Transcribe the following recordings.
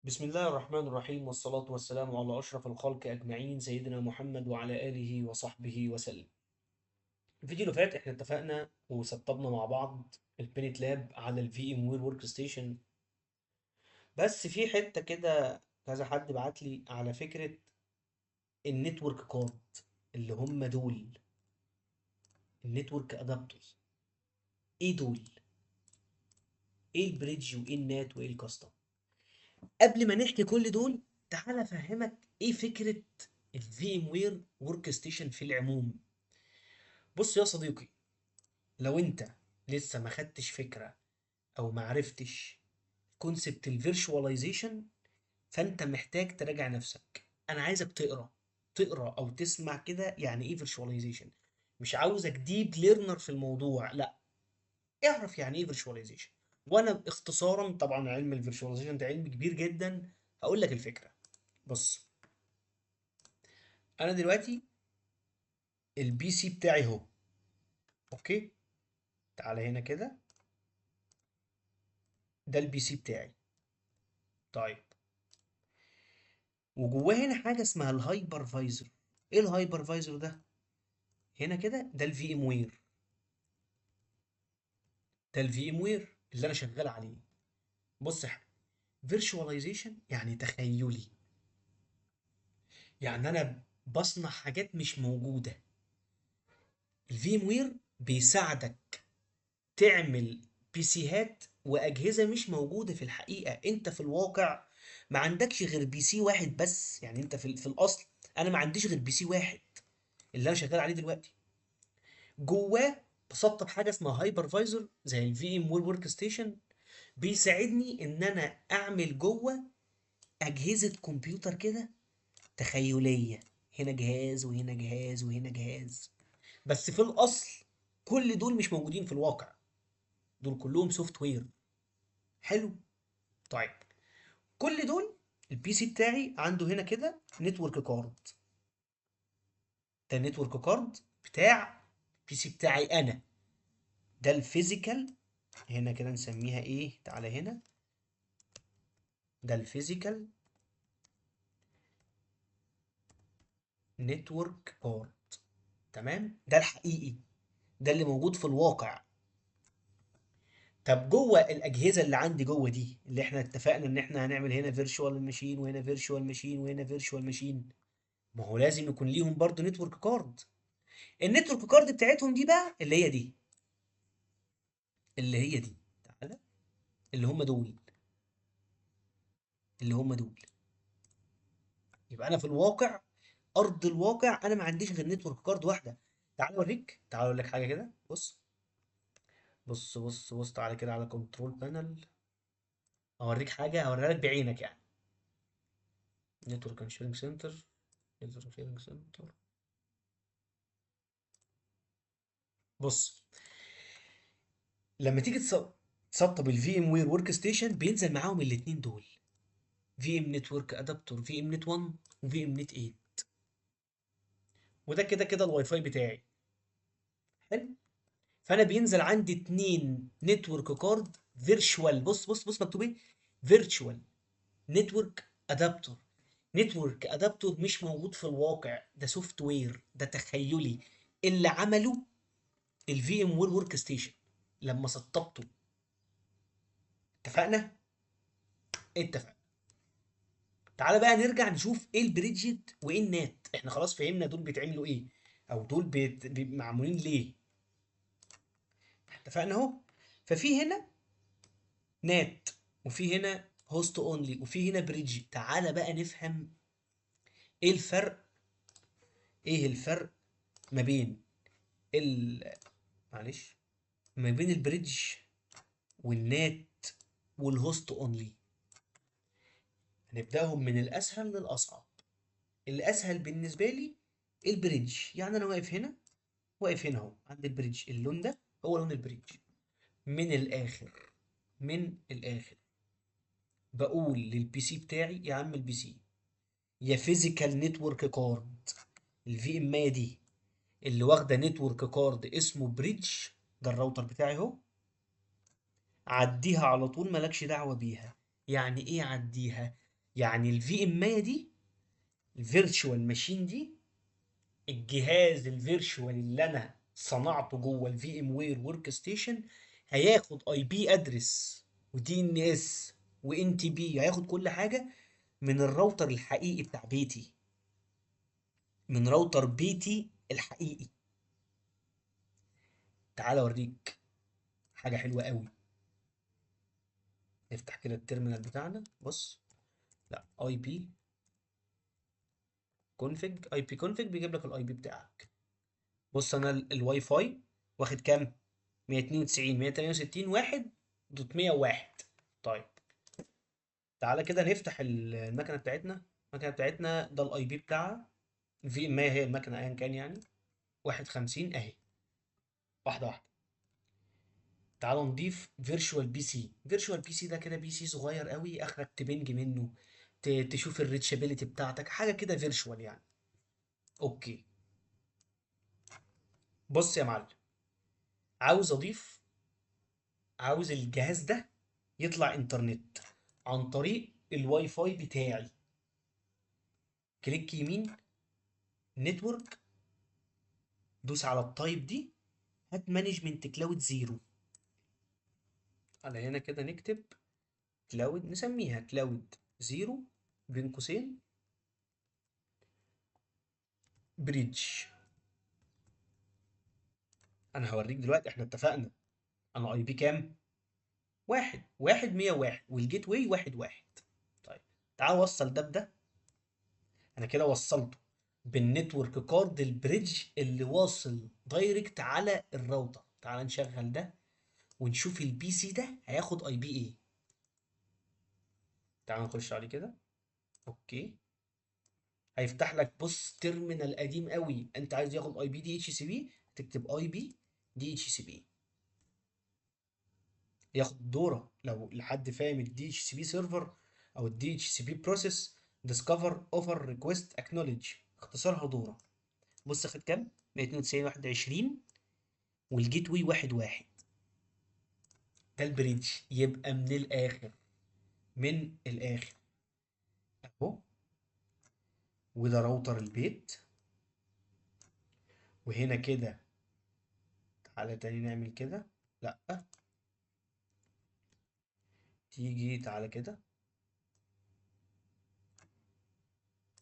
بسم الله الرحمن الرحيم، والصلاة والسلام على أشرف الخلق أجمعين، سيدنا محمد وعلى آله وصحبه وسلم. الفيديو اللي فات احنا اتفقنا وسطبنا مع بعض ال PNETLab على ال VMware Workstation، بس في حتة كده كذا حد بعت لي على فكرة ال network card اللي هم دول ال network adapter. ايه دول؟ ايه ال bridge وايه ال NAT وايه ال custom؟ قبل ما نحكي كل دول تعالى افهمك ايه فكرة ال VMware Workstation في العموم. بص يا صديقي، لو انت لسه ما خدتش فكرة او ما عرفتش concept ال virtualization فانت محتاج تراجع نفسك. انا عايزك تقرا او تسمع كده يعني ايه virtualization. مش عاوزك deep learner في الموضوع، لا، اعرف يعني ايه virtualization. وانا اختصارا، طبعا علم ال virtualization ده علم كبير جدا، هقول لك الفكرة. بص، انا دلوقتي ال PC بتاعي اهو، okay، تعالى هنا كده، ده ال PC بتاعي. طيب، وجواه هنا حاجة اسمها ال hypervisor. ايه ال hypervisor ده؟ هنا كده ده ال VMware، ده ال VMware اللي انا شغال عليه. بص يا حبيبي، virtualization يعني تخيلي، يعني انا بصنع حاجات مش موجودة. ال VMware بيساعدك تعمل PC هات واجهزة مش موجودة في الحقيقة. انت في الواقع ما عندكش غير PC واحد بس، يعني انت في الاصل انا ما عنديش غير PC واحد اللي انا شغال عليه دلوقتي. جواه بسطب حاجة اسمها hypervisor زي ال VMware Workstation، بيساعدني ان انا اعمل جوه اجهزة كمبيوتر كده تخيليه، هنا جهاز وهنا جهاز وهنا جهاز، بس في الاصل كل دول مش موجودين في الواقع، دول كلهم software. حلو. طيب، كل دول ال PC بتاعي عنده هنا كده network card، ده ال network card بتاع ال PC بتاعي انا، ده ال physical. هنا كده نسميها ايه؟ تعالى هنا، ده ال physical network card، تمام؟ ده الحقيقي، ده اللي موجود في الواقع. طب جوه الاجهزة اللي عندي جوه دي، اللي احنا اتفقنا ان احنا هنعمل هنا virtual machine وهنا virtual machine وهنا virtual machine، ما هو لازم يكون ليهم برضو network card. ال network card بتاعتهم دي بقى اللي هي دي، اللي هي دي، تعالى، اللي هم دول، اللي هم دول. يبقى انا في الواقع، ارض الواقع، انا ما عنديش غير network card واحدة. تعالى اوريك، تعالى اقول لك حاجة كده. بص بص بص بص، تعالى كده على control panel، اوريك حاجة، اوريها لك بعينك يعني. network and sharing center، network sharing center. بص، لما تيجي تسطب ال VMware Workstation بينزل معاهم الاثنين دول، VM network adapter، VMnet 1 و VMnet 8، وده كده كده الواي فاي بتاعي. حلو. فانا بينزل عندي 2 network card virtual. بص بص بص، مكتوب ايه؟ virtual network adapter. network adapter مش موجود في الواقع، ده software، ده تخيلي اللي عمله ال VMware Workstation لما سطبته. اتفقنا؟ اتفقنا. تعالى بقى نرجع نشوف ايه ال bridged وايه ال NAT. احنا خلاص فهمنا دول بيتعملوا ايه، او دول معمولين ليه، اتفقنا اهو. ففي هنا NAT، وفي هنا host only، وفي هنا bridge. تعالى بقى نفهم ايه الفرق، ايه الفرق ما بين ال معلش ما بين ال bridge وال NAT وال host only. هنبداهم من الاسهل للاصعب. الاسهل بالنسبة لي ال bridge، يعني انا واقف هنا، واقف هنا اهو عند ال bridge، اللون ده هو لون ال bridge. من الاخر، من الاخر بقول لل PC بتاعي، يا عم ال PC يا physical network card، ال VM دي اللي واخده network card اسمه bridge، ده الراوتر بتاعي اهو، عديها على طول، مالكش دعوه بيها. يعني ايه عديها؟ يعني ال VM دي، ال virtual machine دي، الجهاز ال virtual اللي انا صنعته جوه ال VMware Workstation هياخد IP address و DNS و NTP، هياخد كل حاجة من الراوتر الحقيقي بتاع بيتي، من راوتر بيتي الحقيقي. تعال اوريك حاجة حلوة قوي. نفتح كده ال terminal بتاعنا، بص، لا اي بي كونفج، اي بي كونفج بيجيب لك ال IP بتاعك. بص انا الواي فاي واخد كام؟ 192 168 1 dot 101. طيب تعالى كده نفتح المكنه بتاعتنا. المكنه بتاعتنا ده ال IP بتاعها، VM هي المكنه ايا كان يعني، 51 اهي. واحدة واحدة. تعالوا نضيف virtual PC. virtual PC ده كده PC صغير قوي، اخرك ت ping منه، تشوف ال reachability بتاعتك، حاجة كده virtual يعني. okay بص يا معلم، عاوز اضيف، عاوز الجهاز ده يطلع انترنت عن طريق الواي فاي بتاعي. click يمين، network، دوس على ال type دي، هات management cloud zero. على هنا كده نكتب cloud، نسميها cloud zero بين قوسين bridge. انا هوريك دلوقتي، احنا اتفقنا انا IP كام؟ 1 1 101، وال gateway 1 1. طيب تعال وصل ده بده. انا كده وصلته بال network card ال bridge اللي واصل direct على الراوتر. تعال نشغل ده ونشوف ال PC ده هياخد IP ايه. تعال نخش عليه كده. okay هيفتح لك بص terminal قديم قوي، انت عايز ياخد اي بي دي اتش سي بي، تكتب اي بي دي اتش سي بي، ياخد دوره. لو لحد فاهم ال DHCP server او ال DHCP process، discover offer request acknowledge، اختصارها دوره. بص خد كام؟ 192 21، وال gateway 1 1. ده ال bridge. يبقى من الاخر، من الاخر اهو، وده راوتر البيت. وهنا كده تعالى تاني نعمل كده، لا تيجي تعالى كده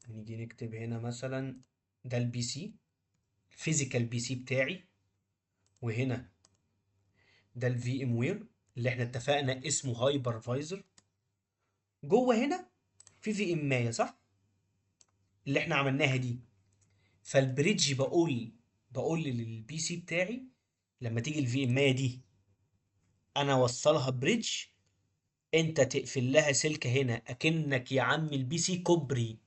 نيجي نكتب هنا مثلا ده ال PC، ال physical PC بتاعي، وهنا ده ال VMware اللي احنا اتفقنا اسمه hypervisor. جوه هنا في VM صح اللي احنا عملناها دي. فال bridge بقول لل PC بتاعي لما تيجي ال VM دي انا اوصلها bridge، انت تقفل لها سلك هنا اكنك يا عم ال PC كوبري،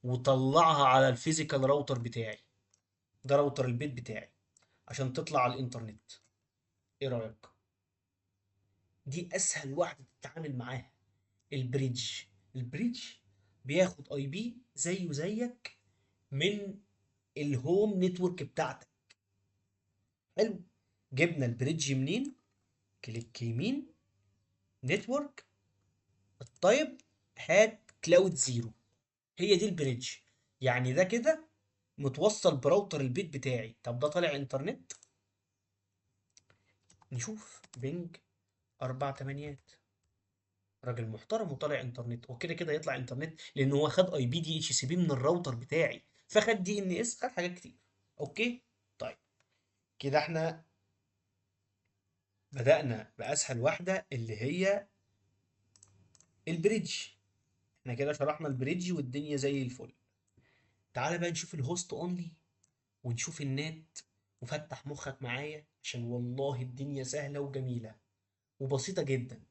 وطلعها على ال physical router بتاعي، ده راوتر البيت بتاعي، عشان تطلع على الانترنت. ايه رايك؟ دي اسهل واحدة تتعامل معاها، ال bridge. ال bridge بياخد IP زيه زيك من ال home network بتاعتك. حلو، جبنا ال bridge منين؟ click يمين، network، ال type، هات cloud zero. هي دي ال bridge. يعني ده كده متوصل براوتر البيت بتاعي. طب ده طالع انترنت؟ نشوف ping 4 8، راجل محترم وطالع انترنت. هو كده كده يطلع انترنت لان هو خد اي بي دي اتش سي بي من الراوتر بتاعي، فخد DNS، خد حاجات كتير. okay طيب كده احنا بدأنا بأسهل واحدة اللي هي ال bridge. احنا كده شرحنا ال bridge والدنيا زي الفل. تعالى بقى نشوف ال host only ونشوف ال NAT، وفتح مخك معايا عشان والله الدنيا سهلة وجميلة وبسيطة جدا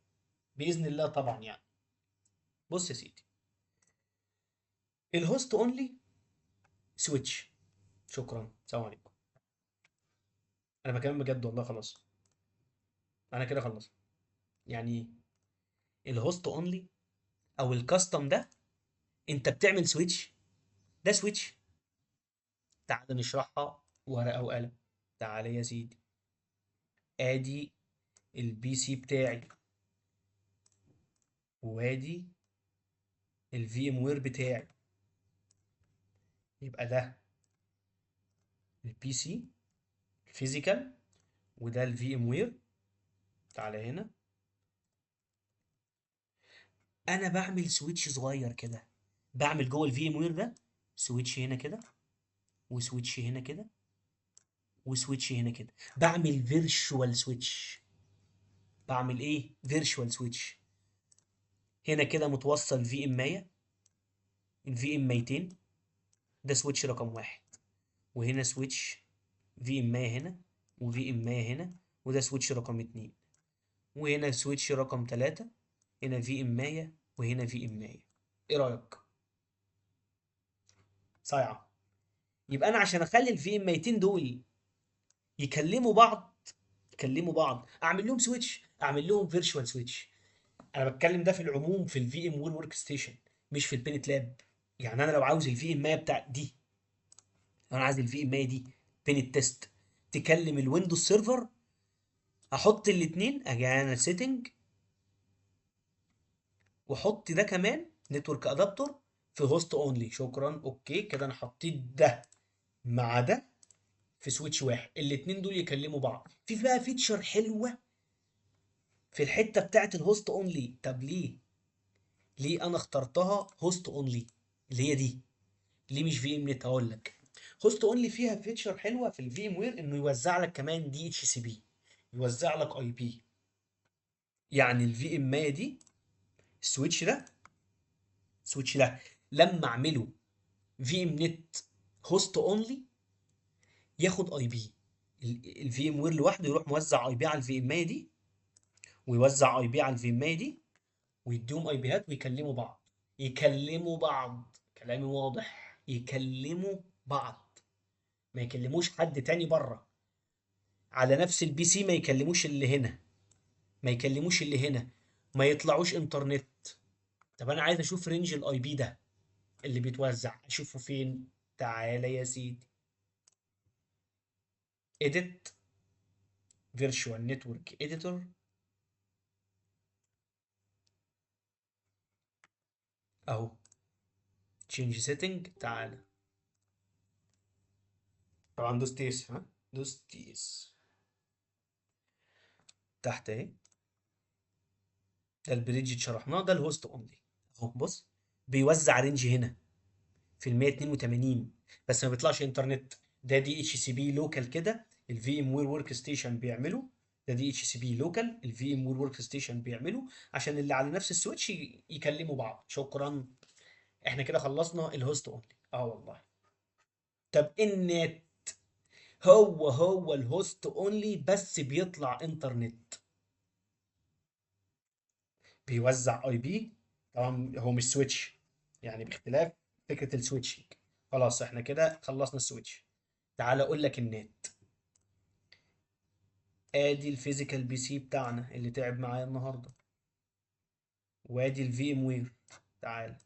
بإذن الله طبعا. يعني بص يا سيدي، ال host only switch. شكرا، السلام عليكم. انا بكلم بجد والله، خلاص انا كده خلصت. يعني ال host only او ال custom ده انت بتعمل switch، ده switch. تعال نشرحها ورقة وقلم. تعال يا سيدي، ادي ال PC بتاعي، وادي ال VMware بتاعي، يبقى ده ال PC ال physical وده ال VMware. تعالى هنا، انا بعمل switch صغير كده، بعمل جوه ال VMware ده switch هنا كده، و switch هنا كده، و switch هنا كده. بعمل virtual switch. بعمل ايه؟ virtual switch. هنا كده متوصل VM 100، ال VM 200، ده switch رقم 1، وهنا switch VM 100 هنا، و VM 100 هنا، وده switch رقم 2، وهنا switch رقم 3، هنا VM 100، وهنا VM 100. ايه رأيك؟ صايعة. يبقى انا عشان اخلي ال VM 200 دول يكلموا بعض، يكلموا بعض، اعمل لهم switch، اعمل لهم virtual switch. انا بتكلم ده في العموم في ال VMware Workstation، مش في ال PNETLab. يعني انا لو عاوز ال VM 100 بتاع دي، لو انا عايز ال VM 100 دي PNET test تكلم ال Windows Server، احط الاثنين، اجي انا setting واحط ده كمان network adapter في host only. شكرا، okay كده انا حطيت ده مع ده في switch واحد، الاثنين دول يكلموا بعض. في بقى feature حلوة في الحتة بتاعت ال host only. طب ليه؟ ليه انا اخترتها host only اللي هي دي؟ ليه مش VMnet؟ هقول لك. host only فيها feature حلوة في ال VMware، انه يوزع لك كمان DHCP، يوزع لك IP. يعني ال VM 100 دي، ال switch ده، ال switch ده لما اعمله VMnet host only ياخد IP. ال VMware لوحده يروح موزع IP على ال VM 100 دي، ويوزع IP على ال VM 100 دي، ويديهم IP هات ويكلموا بعض. يكلموا بعض، كلامي واضح، يكلموا بعض، ما يكلموش حد تاني بره على نفس ال PC، ما يكلموش اللي هنا، ما يكلموش اللي هنا، ما يطلعوش انترنت. طب انا عايز اشوف range ال IP ده اللي بيتوزع، اشوفه فين؟ تعالى يا سيدي، edit virtual network editor، اهو change setting. تعالى طبعا دوست yes، ها دوست yes تحت اهي، ده ال bridge شرحناه، ده ال host only اهو. بص بيوزع range هنا في ال 182 بس ما بيطلعش انترنت. ده DHCP local كده، ال VMware Workstation بيعمله، ده DHCP local ال VMware Workstation بيعمله عشان اللي على نفس ال switch يكلموا بعض. شكرا، احنا كده خلصنا ال host only. والله. طب ال NAT هو ال host only بس بيطلع انترنت، بيوزع IP. طبعا هو مش switch، يعني باختلاف فكرة ال switching. خلاص احنا كده خلصنا ال switch. تعال اقول لك ال NAT. ادي ال physical PC بتاعنا اللي تعب معايا النهارده، وادي ال VMware. تعال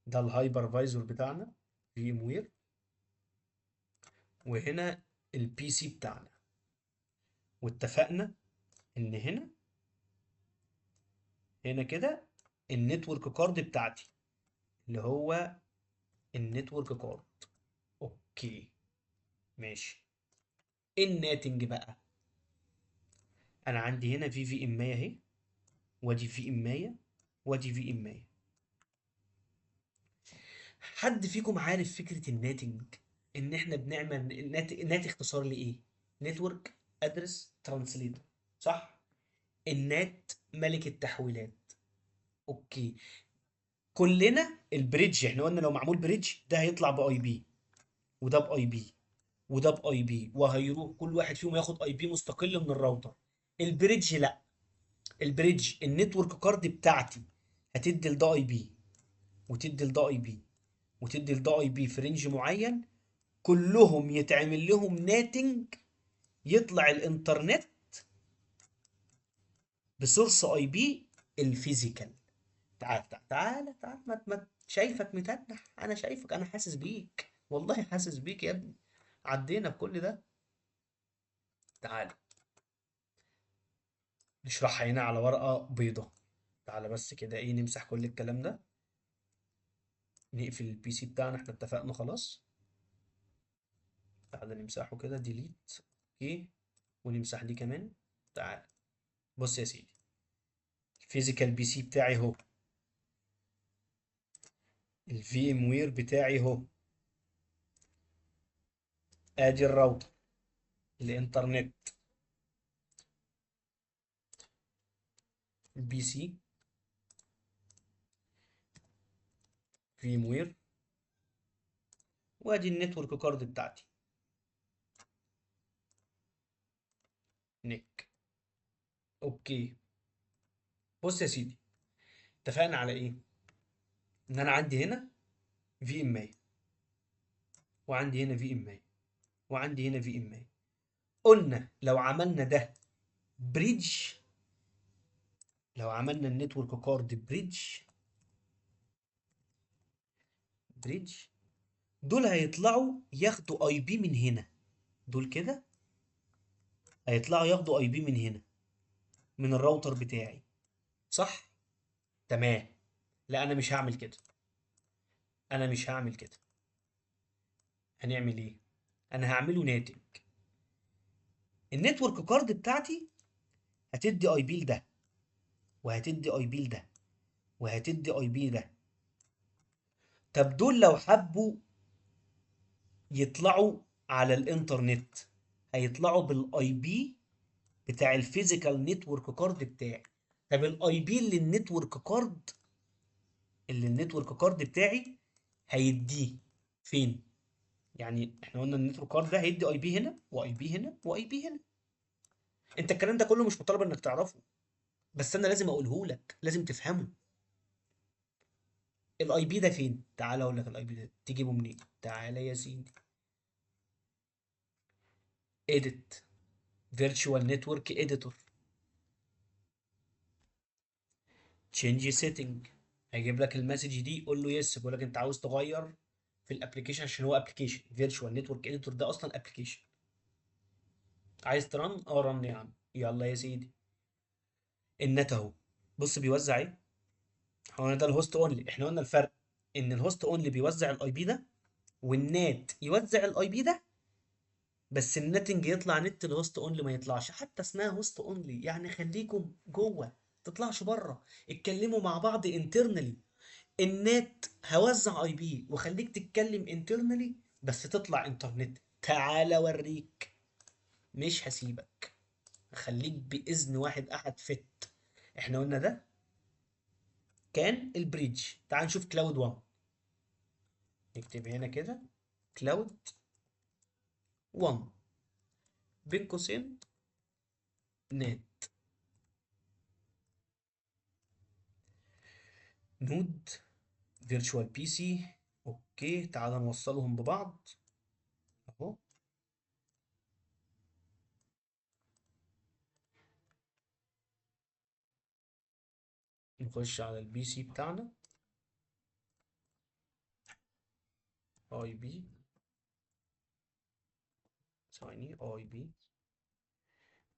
ده ال hypervisor بتاعنا VMware، وهنا ال PC بتاعنا. واتفقنا ان هنا كده ال network card بتاعتي اللي هو ال network card. okay ماشي. ال NATing بقى، انا عندي هنا في VM 100 اهي، وادي VM 100، وادي VM 100. حد فيكم عارف فكرة ال NATing؟ ان احنا بنعمل NAT اختصار لايه؟ network address translator، صح؟ ال NAT ملك التحويلات. okay كلنا ال bridge، احنا قلنا لو معمول bridge ده هيطلع ب IP، وده ب IP، وده ب IP، وهيروح كل واحد فيهم ياخد IP مستقل من الراوتر. ال bridge لا، ال bridge ال network card بتاعتي هتدي لده IP، وتدي لده IP، وتدي لده IP في range معين، كلهم يتعمل لهم NATing، يطلع الانترنت ب source IP ال physical. تعال تعال تعال تعال، ما شايفك متنح، انا شايفك، انا حاسس بيك، والله حاسس بيك يا ابني، عدينا بكل ده. تعال نشرحها هنا على ورقة بيضة. تعالى بس كده ايه، نمسح كل الكلام ده. نقفل ال PC بتاعنا، احنا اتفقنا خلاص. تعالى نمسحه كده delete، okay، ونمسح دي كمان. تعالى بص يا سيدي، ال physical PC بتاعي اهو، ال VMware بتاعي اهو، ادي الراوتر، الانترنت، ال PC، VMware، وادي ال network card بتاعتي NIC. okay بص يا سيدي، اتفقنا على ايه؟ ان انا عندي هنا VM، وعندي هنا VM، وعندي هنا VM. قلنا لو عملنا ده bridge، لو عملنا ال network card bridge، bridge دول هيطلعوا ياخدوا IP من هنا، دول كده هيطلعوا ياخدوا IP من هنا من الراوتر بتاعي، صح؟ تمام. لا انا مش هعمل كده، انا مش هعمل كده. هنعمل ايه؟ انا هعمله NATing. ال network card بتاعتي هتدي IP لده، وهتدي IP لده، وهتدي IP ده. طب دول لو حبوا يطلعوا على الانترنت هيطلعوا بال IP بتاع ال physical network card بتاعي. طب ال IP اللي ال network card، اللي ال network card بتاعي هيديه فين؟ يعني احنا قلنا ال network card ده هيدي IP هنا و IP هنا و IP هنا. انت الكلام ده كله مش مطالب انك تعرفه، بس انا لازم اقوله لك، لازم تفهمه. ال IP ده فين؟ تعالى اقول لك ال IP ده تجيبه منين. تعالى يا سيدي، edit virtual network editor، change setting، هيجيب لك ال message دي، قول له yes، بيقول لك انت عاوز تغير في ال application عشان هو application virtual network editor ده اصلا application. عايز ت run؟ Run يا عم، يلا يا سيدي. ال NAT اهو، بص بيوزع ايه؟ هو ده ال host only. احنا قلنا الفرق ان ال host only بيوزع ال IP ده، وال NAT يوزع ال IP ده، بس ال NATing يطلع نت، ال host only ما يطلعش. حتى اسمها host only، يعني خليكم جوه، تطلعش بره، اتكلموا مع بعض internally. ال NAT هوزع IP وخليك تتكلم internally بس تطلع انترنت. تعالى اوريك، مش هسيبك، خليك باذن واحد احد فت. احنا قلنا ده كان ال bridge. تعال نشوف cloud 1، نكتب هنا كده cloud 1 بين قوسين NAT node virtual PC. okay تعال نوصلهم ببعض اهو. نخش على ال PC بتاعنا IP، ثواني، اي بي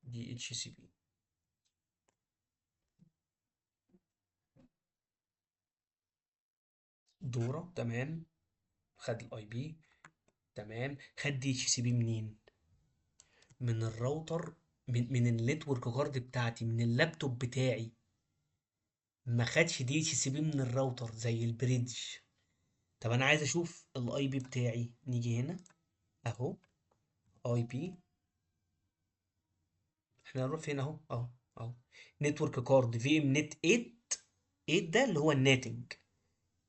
دي اتش سي بي. دورة، تمام. خد ال IP، تمام. خد DHCP منين؟ من الراوتر، من ال network card بتاعتي، من اللابتوب بتاعي. ما خدش DHCP من الراوتر زي ال bridge. طب انا عايز اشوف ال IP بتاعي، نيجي هنا اهو IP، احنا هنروح فين؟ اهو اهو اهو network card VMnet 8 8، ده اللي هو ال NATing.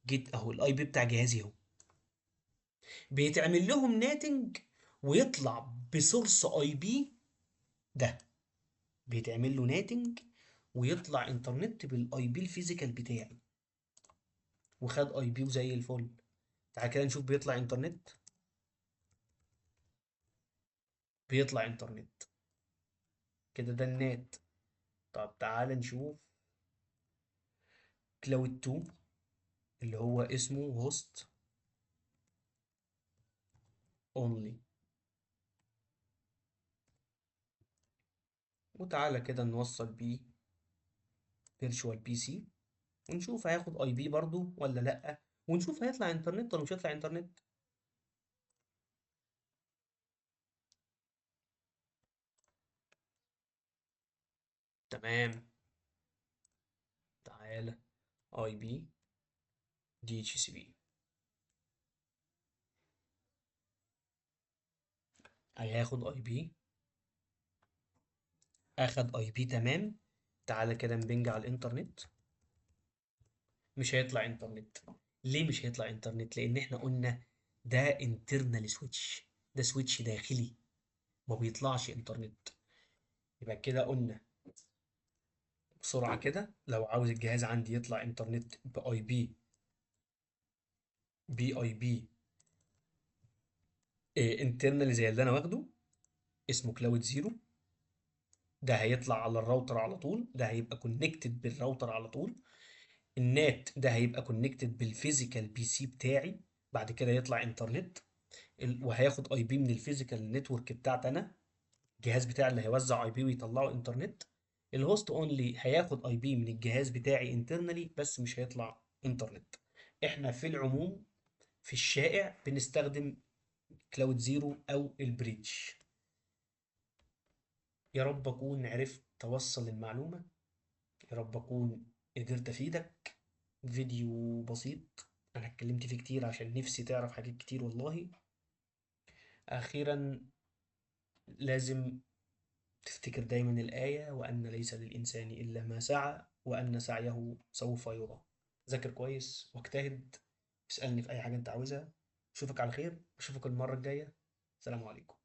جيت اهو ال IP بتاع جهازي اهو، بيتعمل لهم NATing ويطلع ب source IP ده، بيتعمل له NATing ويطلع انترنت بال IP ال physical بتاعي، وخد IP وزي الفل. تعال كده نشوف بيطلع انترنت، بيطلع انترنت كده، ده ال NAT. طب تعال نشوف cloud 2 اللي هو اسمه host only، وتعالى كده نوصل بيه virtual PC ونشوف هياخد IP برضو ولا لا. ونشوف هيطلع انترنت ولا مش هيطلع انترنت. تمام، تعالى اي بي دي اتش سي بي، هياخد IP، اخد IP. تمام، تعالى كده ن ping على الانترنت، مش هيطلع انترنت. ليه مش هيطلع انترنت؟ لان احنا قلنا ده internal switch، ده switch داخلي ما بيطلعش انترنت. يبقى كده قلنا بسرعة كده، لو عاوز الجهاز عندي يطلع انترنت ب IP، بي IP internal زي اللي انا واخده اسمه cloud zero، ده هيطلع على الراوتر على طول، ده هيبقى connected بال router على طول. ال NAT ده هيبقى connected بال physical PC بتاعي، بعد كده يطلع انترنت، وهياخد IP من ال physical network بتاعتي انا، الجهاز بتاعي اللي هيوزع IP ويطلعه انترنت. ال host only هياخد IP من الجهاز بتاعي internally بس مش هيطلع انترنت. احنا في العموم في الشائع بنستخدم cloud zero او ال bridge. يا رب اكون عرفت توصل المعلومة، يا رب اكون قدرت افيدك. فيديو بسيط انا اتكلمت فيه كتير عشان نفسي تعرف حاجات كتير والله. اخيرا لازم تفتكر دايما الآية، وأن ليس للإنسان إلا ما سعى وأن سعيه سوف يرى. ذاكر كويس واجتهد، اسألني في أي حاجة أنت عاوزها. أشوفك على خير، أشوفك المرة الجاية. سلام عليكم.